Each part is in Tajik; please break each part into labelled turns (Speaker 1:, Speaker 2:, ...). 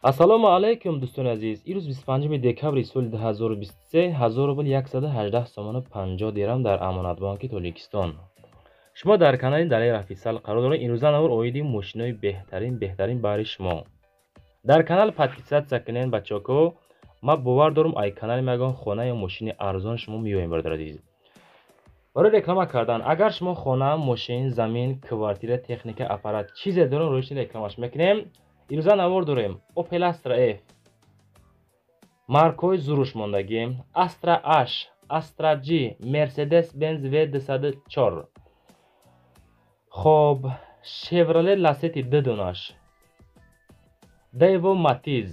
Speaker 1: Ассалому алайкум, дӯстони азиз. Имрӯз 25 декабри соли 2023, 1000 рубл 118 сомону 50 дирам дар Амонатбонки Тоҷикистон. Шумо дар канали Далер Офисиал қарор доред. Имрӯза навор оиди мошинои беҳтарин, беҳтарин баҳри шумо. Дар канал подписаться кунед, бачако. Ман бовар дорам, ай канали ма ягон хона ё мошини арзон шумо меёбем, бародари азиз. Барои реклама кардан, агар шумо хона, мошин, замин, квартира, техника, аппарат, чизе дорем, рӯишни рекламаш мекунем. Имрӯза навор дорем Opel Astra F, маркҳои зуруш мондагӣ, Astra H, Astra G, Mercedes-Benz V204, хоб, Chevrolet Lacetti ду донаш, Daewoo Matiz,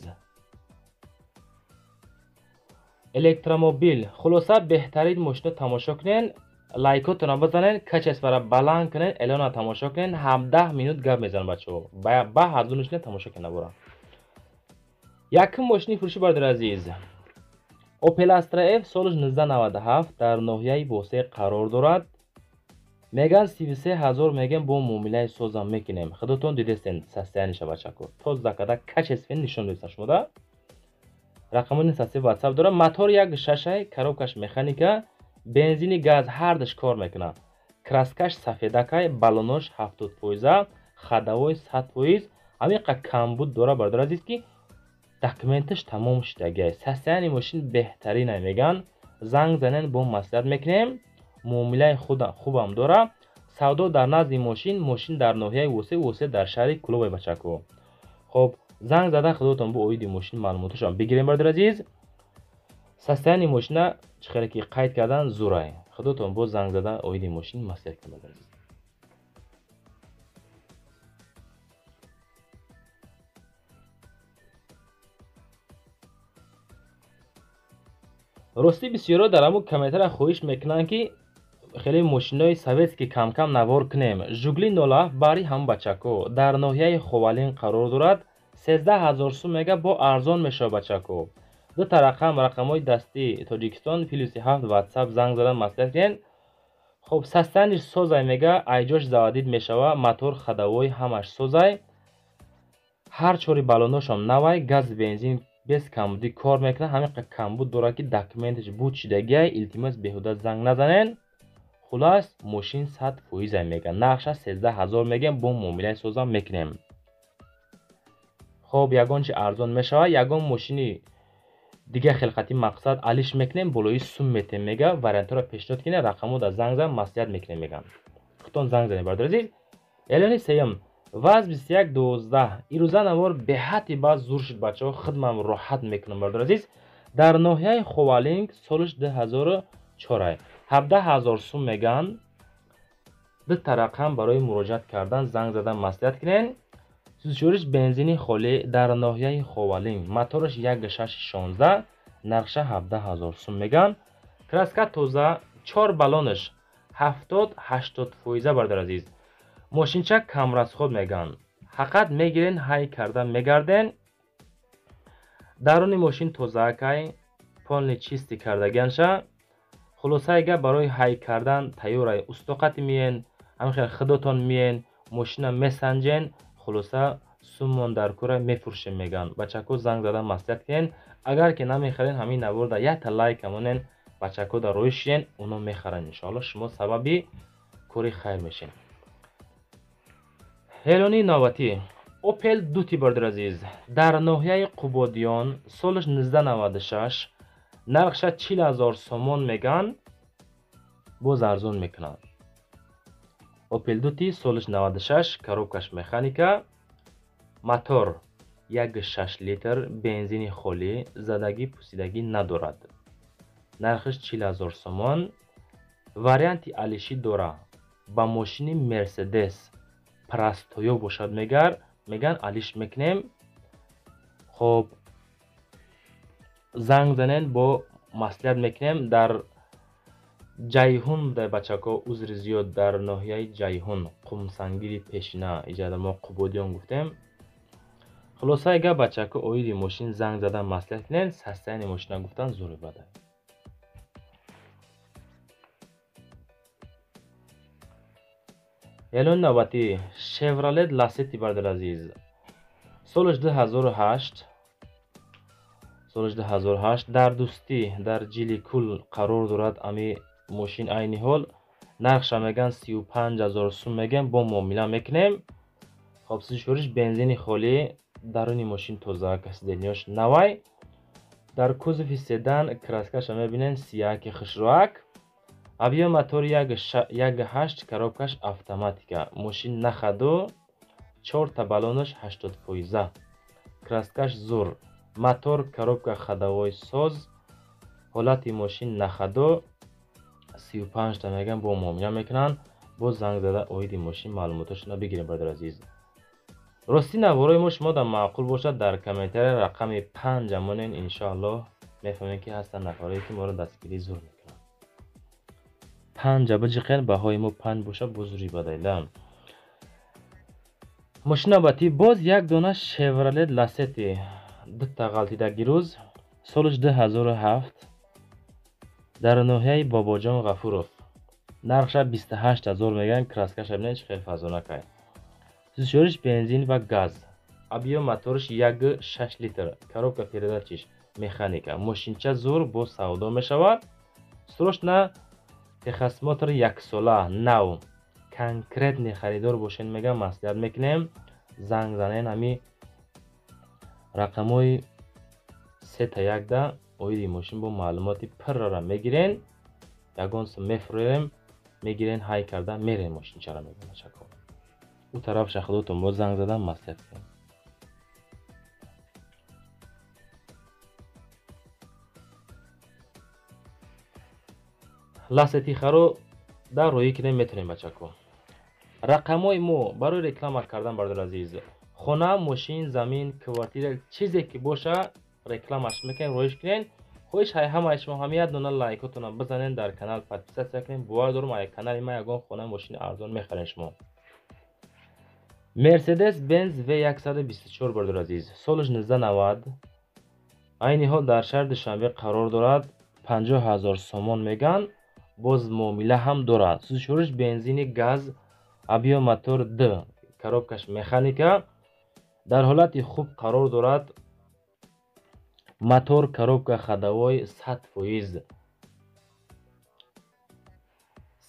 Speaker 1: электромобил. Хулоса, беҳтарин мошино тамошо кунед, лайкотонро бизанед, качествора баланд кунед, эълонро тамошо кунед. 17 минут гап мезанам, бачаҳо, ба ҳарду мошина тамошо кунед набора. Якум мошини фурӯшӣ, бародари азиз, Opel Astra F, солаш 1997, дар ноҳияи Восеъ қарор дорад. Меган 33 ҳазор мегем, бо муомилаи созам мекунем. Худотон дидестен состояниеша, бачако, тоза када, качествен нишон додестан шумода. Рақамони саси WhatsApp дорад. Мотор 1.6, коробкаш механика, бензини газ ҳардаш кор мекунад. Краскаш сафедакай, баллонош 70%, ходовой 100%. Ҳамин қа камбуд дора, бародари азиз, ки документаш тамом шудагиай. Состояние мошин беҳтаринай меган. Занг занен, бо маслиҳат мекунем. Муомилаи хубам дора. Савдо дар назди мошин, мошин дар ноҳияи Восеъ, Восеъ дар шаҳри Кулобай, бачако. Хоб, занг зада худотон бо оиди мошин маълумоташон бигирем, бародари азиз. Состояние мошина чӣ хеле ки қайд кардан зурай. Худотон боз занг зада оиди мошин маслиҳат кунед, бародари азиз. Ростӣ, бисёро дар ҳамун комментария хоҳиш мекунанд, ки хеле мошинои советский камкам навор кунем. Жигули 07 бари ҳам, бачако, дар ноҳияи Ховалин қарор дорад. 13 ҳазор сум мега, бо арзон мешавад, бачако. Дута рақам, рақамҳои дастии Тоҷикистон, плюси 7, WhatsApp, занг задан маслиҳат кунед. Хоб, состояниеш созай мега, айҷош заводить мешава, мотор, ходовой ҳамаш созай. Ҳар чори баллоношам навай, газ, бензин без камбудӣ кор мекунад. Ҳамин қа камбуд дорад, ки документаш буд шидагиай. Илтимос, беҳуда занг назанен. Хулас, мошин 100%-ай мега. Нархша 13 ҳазор мегем, бо муомилаи созам мекунем. Хоб, ягон чи арзон мешавад, ягон мошини дига хелқати мақсад алиш мекунем, болои сум метем мега. Вариантҳоро пешниҳод кунем, рақамҳо дар занг зан, маслиҳат мекунем меган. Худтон занг занед, бародари азиз. Эълони сеюм, ВАЗ 2112. Ирӯза навор беҳадди баъд зур шуд, бачаҳо, хидмам роҳат мекунам, бародари азиз. Дар ноҳияи Ховалинг, солаш 2004, 17 ҳазор сум меган. Дута рақам барои муроҷиат кардан, занг задан маслиҳат кунед. Сӯзишвориш бензини холӣ, дар ноҳияи Ховалинг, мотораш 1.6 16, нархша 17 ҳазор сум меган. Краска тоза, чор баллонаш 70-80%, бародари азиз. Мошинча камрасход меган. Ҳақат мегирен, ҳай карда мегарден. Даруни мошин тозаакай, полный чистый кардагианша. Хулосаи гап, барои ҳай кардан тайёрай. Устоқати миен, ҳамин хел худотон миен, мошина месанҷен. Хулоса, суммон дар кура, мефурӯшем меган. Бачако, занг задан маслиҳат кунен. Агар ки намехарен, ҳамин наворда якта лайк амонен, бачако дар рӯй шиен, оно мехаранд иншоалло. Шумо сабаби кори хайр мешен. Эълони навбатӣ, Opel Duty, бародари азиз, дар ноҳияи Қубодиён, солаш 1996, нархша 40 ҳазор сомон меган, боз арзон мекунанд. Opel Duty, солаш 96, коробкаш механика, мотор 1.6 литр, бензини холӣ, задагӣ пусидагӣ надорад. Нархаш 40 ҳазор сомон. Варианти алишӣ дора. Ба мошини Мерседес простоё бошад мегар, меган, алиш мекунем. Хоб, занг занен, бо маслиҳат мекунем. Дар Ҷайҳун дар, бачако, узри зиёд, дар ноҳияи Ҷайҳун, Қумсангири пешина, иҷада мо Қубодиён гуфтем. Хулосаи гап, бачако, оиди мошин занг задан маслиҳат кунед. Состояние мошина гуфтан зури бада. Эълони навбатӣ, Chevrolet Lacetti, бародари азиз, солаш 2008. Соли 2008 дар Дӯстӣ, дар Ҷили Кул қарор дорад ами мошин айни ҳол. Нархша меган 35 000 сум мегем, бо муомила мекунем. Хоб, сӯзишвориш бензини холӣ, даруни мошин тоза, сиденьяш навай. Дар кузови седан краскаша мебинен, сияки хушрӯак. Объём мотори 1,8, коробкаш автоматика. Мошин на ходу, чорта баллонаш 80%. Краскаш зур. Мотор, коробка ходовой соз. Ҳолати мошин на ходу. 35 та меган, бо муомила мекунанд. Боз занг зада оиди мошин маълумоташона бигирем, бародари азиз. Рости, наворои мо шумо дар маъқул бошад, дар комментария рақами 5 монен, иншоаллоҳ мефаҳмем, ки ҳастанд нафарое, ки моро дастгирӣ зур мекунанд. 5 биҷиқен, баҳои мо 5 бошад, боз зури бадайла. Мошин навбатӣ боз як дона Шевролет Ласети, дута ғалтида гирӯз, солаш 2007, дар ноҳияи Бобоҷон Ғафуров. Нархша 28 000 мегӯянд. Краскаша бинед, чӣ хел фазонакай. Сӯзишвориш бензин ва газ. Объём моториш 1,6 литр. Коробка передачиш механика. Мошинча зур, боз савдо мешавад. Срочно техосмотр яксола, нав. Конкретный харидор бошен, мегам, маслиҳат мекунем. Занг занен ҳами рақамҳои сета якда, оиди мошин бо маълумоти пуррара мегирен. Ягон сум мефурӯем, мегирен, ҳай карда мерен мошинчаро, мегӯям, бачако. Ӯ тараф худотон боз занг задан, маслиҳат кунем. Ласети харо дар роҳӣ кунем, метавонем, бачако. Рақамҳои мо барои реклама кардан, бародари азиз, хона, мошин, замин, квартира, чизе ки боша, рекламаш мекунем, роҳиш кунен. Хоҳиш ҳай ҳамаи шумо ҳам як дона лайкотонро бизанен, дар канал подписаться кунен. Бовар дорум, ай канали ма ягон хона, мошини арзон мехарен шумо. Мерседес Бенз В124, бародари азиз, солаш 1990, айни ҳол дар шаҳри Душанбе қарор дорад. 50 000 сомон меган, боз муомила ҳам дорад. Сӯзишвориш бензини газ, объём мотор д, коробкаш механика, дар ҳолати хуб қарор дорад. Мотор, коробка ходовой 100%.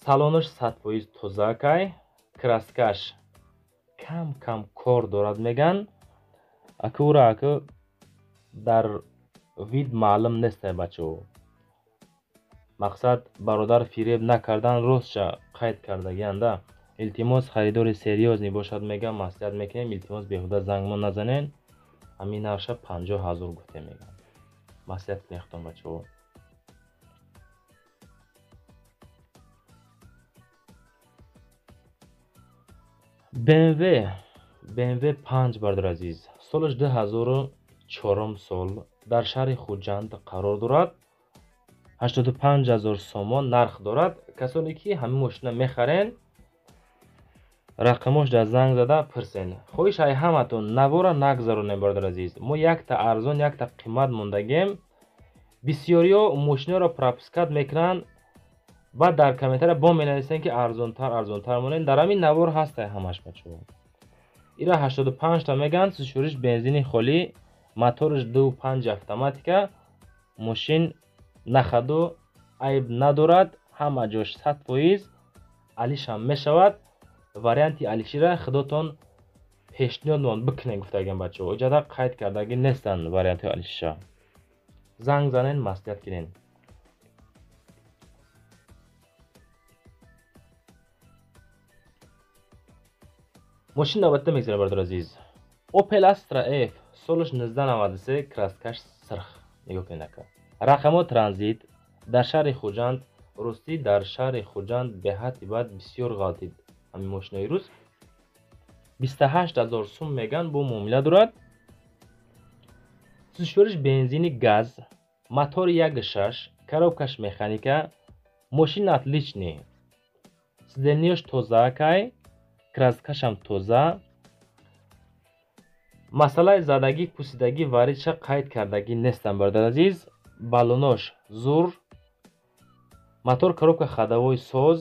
Speaker 1: Салонаш 100% тозакай, краскаш кам кам кор дорад, меган. Ака, ура ака дар вид маълум нестай, бачаҳо. Мақсад, бародар фиреб накардан, ростша қайд кардагианда. Илтимос, харидори серьёзный бошад, мегам, маслиҳат мекунем. Илтимос, беҳуда зангмо назанен. Ҳамин нархша 50 000 гуфтем, мегам, маслиҳат кунем худтон, бачаҳо. БМВ 5, бародари азиз, солаш 2004 сол, дар шаҳри Хуҷанд қарор дорад. 85 000 сомон нарх дорад. Касоне ки ҳамин мошина мехарен, рақамош дар занг зада пурсен. Хоҳиш ай ҳаматон, навора нагзаронем, бародари азиз. Мо якта арзон, якта қимат мондагем. Бисёриҳо мошинаро пропускать мекунанд, баъд дар комментария бо менависанд, ки арзонтар, арзонтар монем. Дар ҳамин навор ҳастай ҳамаш, бачаҳо. Ира 85 та мегӯянд. Сӯзишвориш бензини холӣ, мотораш 2,5 автоматика. Мошин на ходу, айб надорад, ҳама ҷош 100%, алишам мешавад. Варианти алишира худотон пешниҳодмон бикунед, гуфтагиам, бачаҳо. Иҷода қайд кардагӣ нестанд вариантҳои алишиша. Занг занен, маслиҳат кунед. Мошин навбатида мегзарем, бародари азиз. Opel Astra F, солаш 1993, краскаш сирх, нигоҳ кунед, ака. Рақамҳо транзит, дар шаҳри Хуҷанд. Ростӣ, дар шаҳри Хуҷанд беҳадди бад бисёр ғалтид ҳамин мошинои рӯз. 28 000 сум меган, бо муомила дорад. Сӯзишвориш бензини газ, мотори 1,6, коробкаш механика. Мошин отличный, сиденьяш тозаакай, краскашам тоза. Масъалаи задагӣ, пусидагӣ, вариша қайд кардагӣ нестам, бародари азиз. Баллонош зур, мотор, коробка ходовой соз.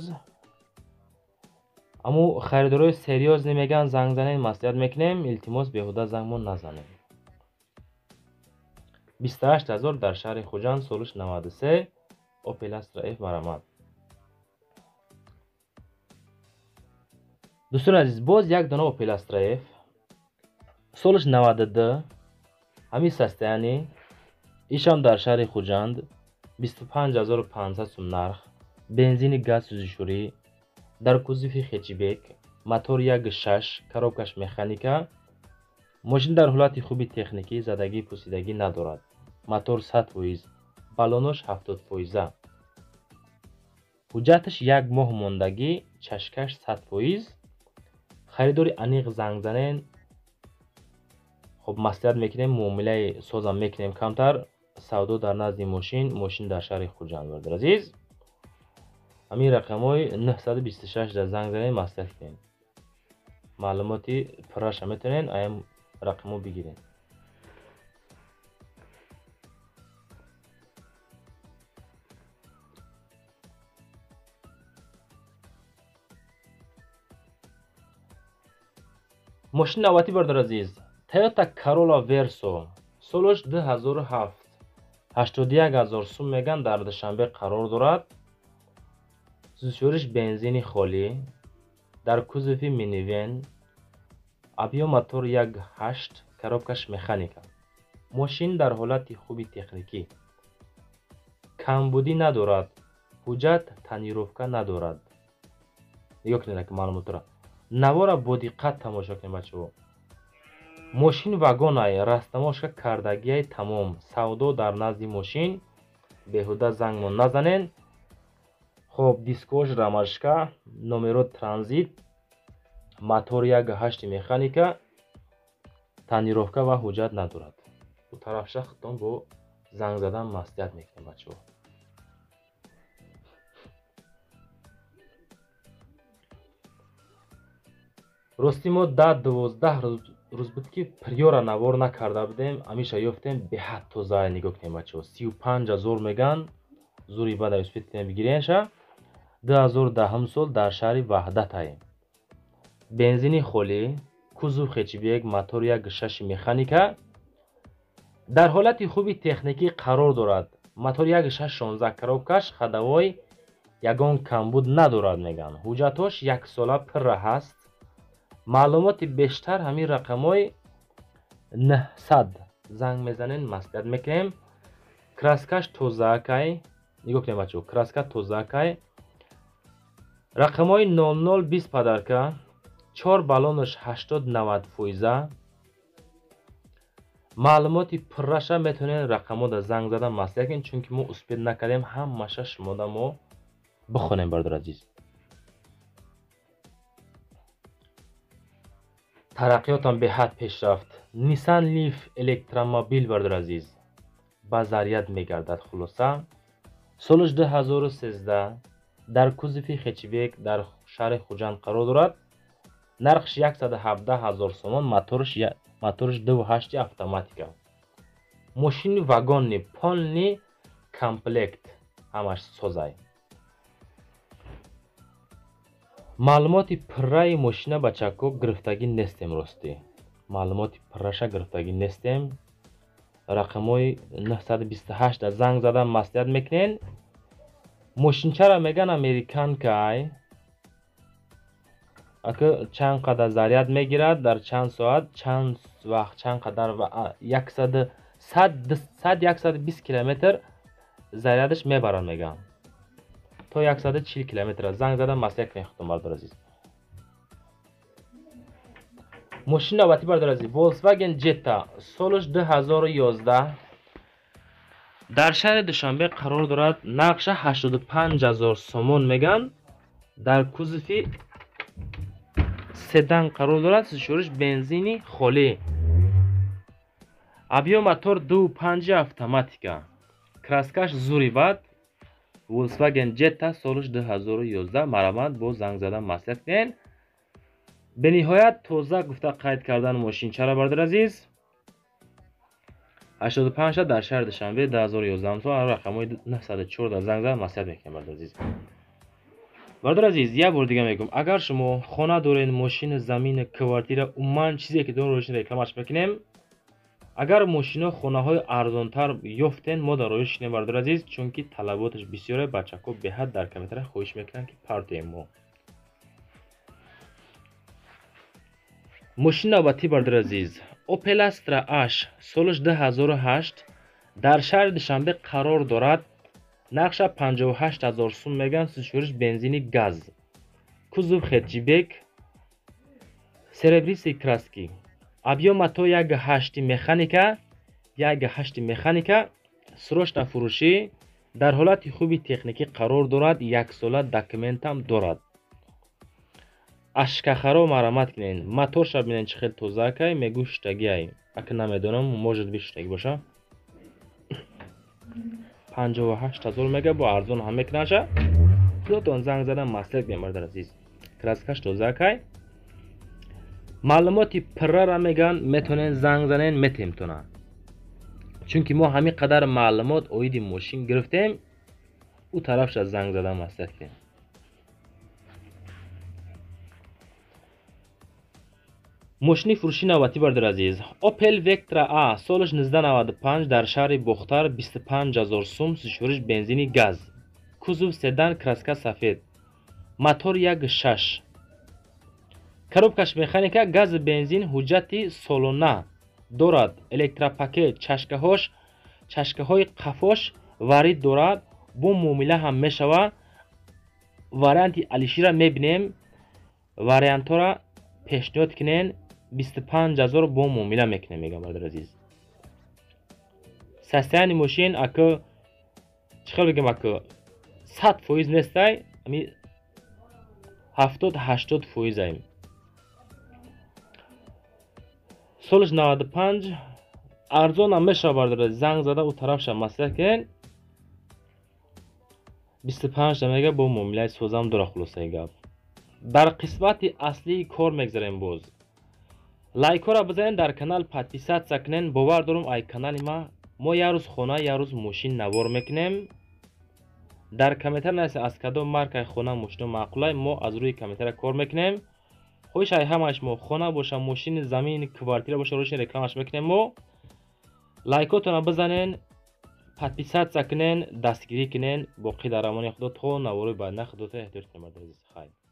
Speaker 1: Аммо харидорои серьёзный мегӯянд, занг занед, маслиҳат мекунем. Илтимос, беҳуда зангмон назанед. 28 000 дар шаҳри Хуҷанд, солиш 93, Opel Astra F марамат. Дӯстони азиз, боз як дона Opel Astra F, солиш 92, ҳамин состояние, ишам дар шаҳри Хуҷанд, 25 500 сум нарх, бензини газ сӯзишворӣ, дар кузови хэтчбек, мотор 1.6, коробкаш механика. Мошин дар ҳолати хуби техникӣ, задагӣ, пусидагӣ надорад. Мотор 100%, баллонош 70%. Ҳуҷҷаташ як моҳ мондагӣ, чашкаш 100%. Харидори аниқ занг занен. Хоб, маслиҳат мекунем, муомилаи созам мекунем камтар. Савдо дар назди мошин, мошин дар шаҳри Хуҷанд, бародар азиз. Ҳамин рақамҳои 926 дар занг занед, маслиҳат кунед. Маълумоти пурраша метавонед аям рақамҳо бигиред. Мошини навбатӣ, бародар азиз, Toyota Corolla Verso, солаш 2007, 81 000 сум меган, дар Душанбе қарор дорад. Сӯзишвориш бензини холӣ, дар кузови минивэн, объём мотор 1.8, коробкаш механика. Мошин дар ҳолати хуби техникӣ, камбудӣ надорад, ҳуҷҷат, тонировка надорад. Нигоҳ кунед маълумотро, навора бо диққат тамошо кунед, бачаҳо. Мошин вагонай, растамошка кардагиай тамом. Савдо дар назди мошин, беҳуда зангмон назанен. Хоб, дискош рамашка, номеро транзит, мотор 1.8 механика, тонировка ва ҳуҷҷат надорад. Ӯ тарафша худтон бо занг задан маслиҳат мекунем, бачаҳо. Ростӣ, мо 10-12 рӯз буд, ки Приора навор накарда будем. Ҳамиша ёфтем, беҳад тоза. Нигоҳ кунем, бачаҳо, 35 000 меган, зури бада успеть кунем, бигиренша. 2010 сол, дар шаҳри Ваҳдатае, бензини холӣ, кузов хэтчбек, мотор 1.6 механика, дар ҳолати хуби техникӣ қарор дорад. Мотор 1.6 16, коробкаш ходовой, ягон камбуд надорад меган. Ҳуҷҷатҳош яксола пурра ҳаст. Маълумоти бештар ҳамин рақамҳои 900 занг мезанен, маслиҳат мекунем. Краскаш тозаакай, нигоҳ кунем, бачаҳо, краска тозаакай. Рақамҳои 0020 подарка, чор баллонаш 80-90%. Маълумоти пурраша метавонед рақамҳода занг зада маслиҳат кунед, чунки мо успеть накардем ҳамаша шумода мо бихонем, бародар азиз. Тараққиётам беҳад пешрафт. Nissan Leaf электромобил, бародар азиз, ба заряд мегардад. Хулоса, солаш 2013, дар кузови хэтчбек, дар шаҳри Хуҷанд қарор дорад. Нархш 117 000 сомон, моторш 2.8 автоматика. Мошини вагонный, полный комплект, ҳамаш созай. Маълумоти пурраи мошина, бачако, гирифтагӣ нестем. Ростӣ, маълумоти пурраша гирифтагӣ нестем. Рақамҳои 928 занг задан, маслиҳат мекунен. Мошинчара меган американкай. Ака, чанд қадар заряд мегирад, дар чанд соат, чанд вақт, чанд қадар, 100, 120 километр зарядаш мебарад меган, то 140 километр. Занг задан, маслиҳат кунед худтон, бародар азиз. Мошини навбатӣ, бародар азиз, Volkswagen Jetta, солаш 2011, дар шаҳри Душанбе қарор дорад. Нархша 85 000 сомон меган, дар кузови седан қарор дорад. Сӯзишвориш бензини холӣ, объём мотор 2.5 автоматика, краскаш зури бад. Volkswagen Jetta, солаш 2011, марамат бо занг задан маслиҳат кунед. Бениҳоят тоза гуфта қайд кардан мошинчара, бародар азиз. 85 дар шаҳри Душанбе, 2011 сол, рақамҳои 904 занг зада маслиҳат мекунем, бародар азиз. Бародар азиз, як бор дига мегӯям, агар шумо хона доред, мошин, замин, квартира, умуман чизе ки доред, рекламаш мекунем. Агар мошино хонаҳои арзонтар ёфтен, мо дар роҳи шинем, бародари азиз, чунки талаботаш бисёре, бачако беҳад дар комментария хоҳиш мекунанд, ки партоем мо. Мошини навбатӣ, бародари азиз, Opel Astra H, солаш 2008, дар шаҳри Душанбе қарор дорад. Нархша 58 000 сум мегӯянд, сӯзишвориш бензини газ. Кузов хэтчбек, серебристый краски. Объём мотор 1,8 механика, 1,8 механика, срочно фурӯшӣ, дар ҳолати хуби техникӣ қарор дорад, яксола документам дорад. Ашкахаро марамат кунед. Моторша бинед, чӣ хел тозаакай, мегӯ шуштагиай. Ака намедонам, может быть, шуштагӣ боша. 58 000 мега, бо арзон ҳам мекунаша. Худотон занг задан маслиҳат кунед, бародари азиз. Краскаш тозаакай. Маълумоти пуррара мегӯянд, метавонед занг занед, метемтона. Чунки мо ҳамин қадар маълумот оиди мошин гирифтем, ӯ тарафша занг задан маслиҳат кунед. Мошини фурӯши навбатӣ, бародари азиз, Opel Vectra A, солаш 1995, дар шаҳри Бохтар, 25 000 сум, сӯзишвориш бензини газ. Кузов седан, краска сафед. Мотор 1,6. Коробкаш механика, гази бензин, ҳуҷҷати солона дорад, электропакет, чашкаҳош, чашкаҳои қафош варид дорад, бо муомила ҳам мешавад. Варианти Алишира мебинем, вариантҳоро пешниҳод кунен, 25 000 бо муомила мекунем, мегӯям, бародари азиз. Состояние мошин, ака, чӣ хел бигӯям, ака, 100% нестай, ами 70-80 фоизаем. Солаш 95, арзонам мешавад, бародари, занг зада ӯ тарафша маслиҳат кунед. 25 мега, бо муомилаи созам дора. Хулосаи гап, дар қисмати аслии кор мегзарем. Боз лайкҳоро бизанед, дар канал подписаться кунед. Бовар дорум, ай канали ма мо як рӯз хона, як рӯз мошин навор мекунем. Дар комментар нависед, аз кадом маркаи хона, мошино маъқулай, мо аз рӯи комментария кор мекунем. Хоҳиш ай ҳамааш мо, хона боша, мошини, замин, квартира боша, рӯши рекламаш мекунем мо. Лайкотонро бизанен, подписаться кунен, дастгирӣ кунен. Боқӣ дар амони Худо то наворои баъд. На, худото эҳтиёт кунед, бародари азиз. Хайр.